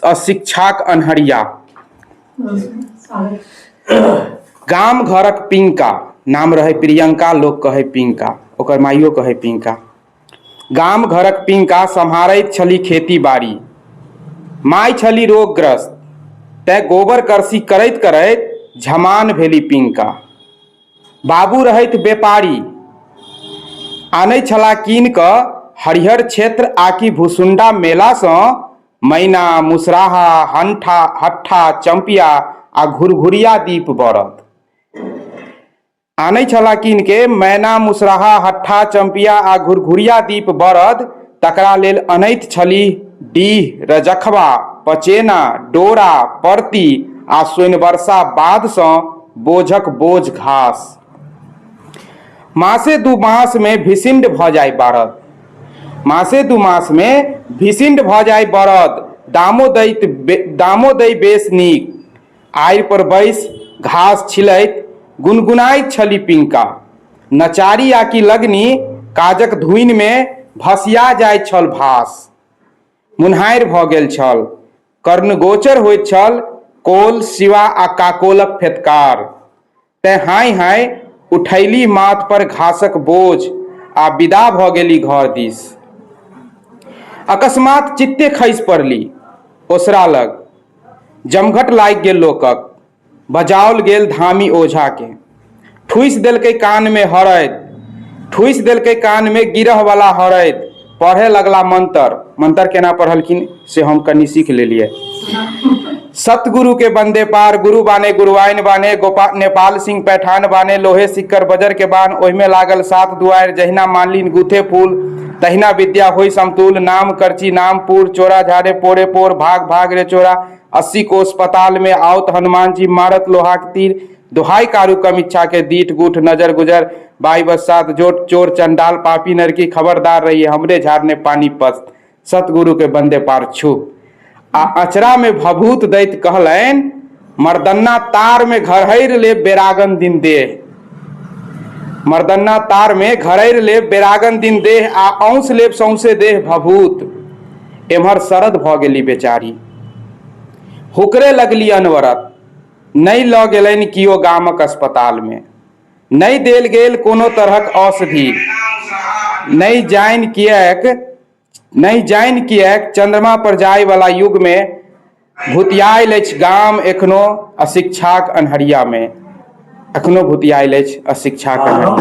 अशिक्षाक अन्हरिया। गाम घरक पिंका, नाम रहै प्रियंका, लोक कहै पिंका, ओकर माइयो कहै पिंका। गाम घरक पिंका सम्हारैत छली खेती बाड़ी। माय छली रोगग्रस्त, तेँ गोबर करसी करैत करैत झमान भेली पिंका। बाबू रहथि बेपारी, आनै छलाह कीन कऽ हरिहर क्षेत्र आकि भुसुण्डा मेलासँ मैना, मुसराहा, हंठा, हट्ठा, चम्पिया आ घुरघुरिया दीप बरद। आनै छलाह कीन के मैना, मुसराहा, हट्ठा, चम्पिया आ घुरघुरिया दीप बरद, तकरा लेल अनैत छलीह डीह, रजखबा, पचेना, डोरा, परती आ सोइनबरसा बाधसँ बोझक बोझ घास। मासे दू मासमे भिसिण्ड भऽ जाय बरद। मासे दू मासमे भिसिण्ड भऽ जाय बरद, दामो दैत दामो दै बेस नीक। आड़ि पर बैसि घास छिलैत गुनगुनाइत छली पिंका। नचारी आकि लगनी काजक धुनिमे भसिया जाइत छल भास। मुन्हारि भऽ गेल छल। कर्णगोचर होइत छल कोल, शिवा आ काकोलक फेतकार। तेँ हाँइ-हाँइ उठैली माथ पर घासक बोझ आ विदा भऽ गेली घर दिस। अकस्मात चित्ते खसि पड़ली ओसरा लग। जमघट लागि गेल लोकक। बजाओल गेल धामी ओझाकेँ। ठूसि देलकै कानमे हरदि। ठूसि देलकै कानमे गिरहवला हरदि। पढ़ए लगला मंतर। मंतर केना पढ़लखिन से हम कनि सीख लेलियै। सतगुरु के बंदे पार, गुरु बाने गुरुआइन बाने, गोपा नेपाल सिंह पैठान बाने, लोहे सिक्कर बजर के बान, ओहिमे लागल सात दुआरि, जहिना मानलिन गुथे फूल, तहिना विद्या होई समतूल, नाम करची नाम पूर, चोरा झाड़े पोरे पोर, भाग भाग रे चोरा, 80 कोस पताल में आओत हनुमान जी मारत लोहाक तीर, दोहाई कारू कम इच्छा के दीठ गुठ नजर गुजर, बाई बसात जोट चोर चंडाल पापी नरकी, खबरदार रहिए हमरे झाड़ने पानी पस्त, सतगुरु के बंदे पार छू। आ अचरा में भभूत दैत कहलनि, मर्दन्ना तार में घरहैर ले बेरागन दिन देह, मर्दन्ना तार में घरैर लेब बेरागन दिन देह आ औंस लेब सौंसे देह भभूत। एम्हर शरद भऽ गेली बेचारी, हुकरे लगली अनवरत। नहि लऽ गेलनि कियो गामक अस्पतालमे, नहि देल गेल कोनो तरहक औषधि। नहि जानि किएक, नहि जानि किएक चन्द्रमा पर जायवला युगमे भुतियायल अछि गाम एखनो अशिक्षाक अन्हरियामे। एखनो भुतियायल अछि अशिक्षाक अन्हरिया।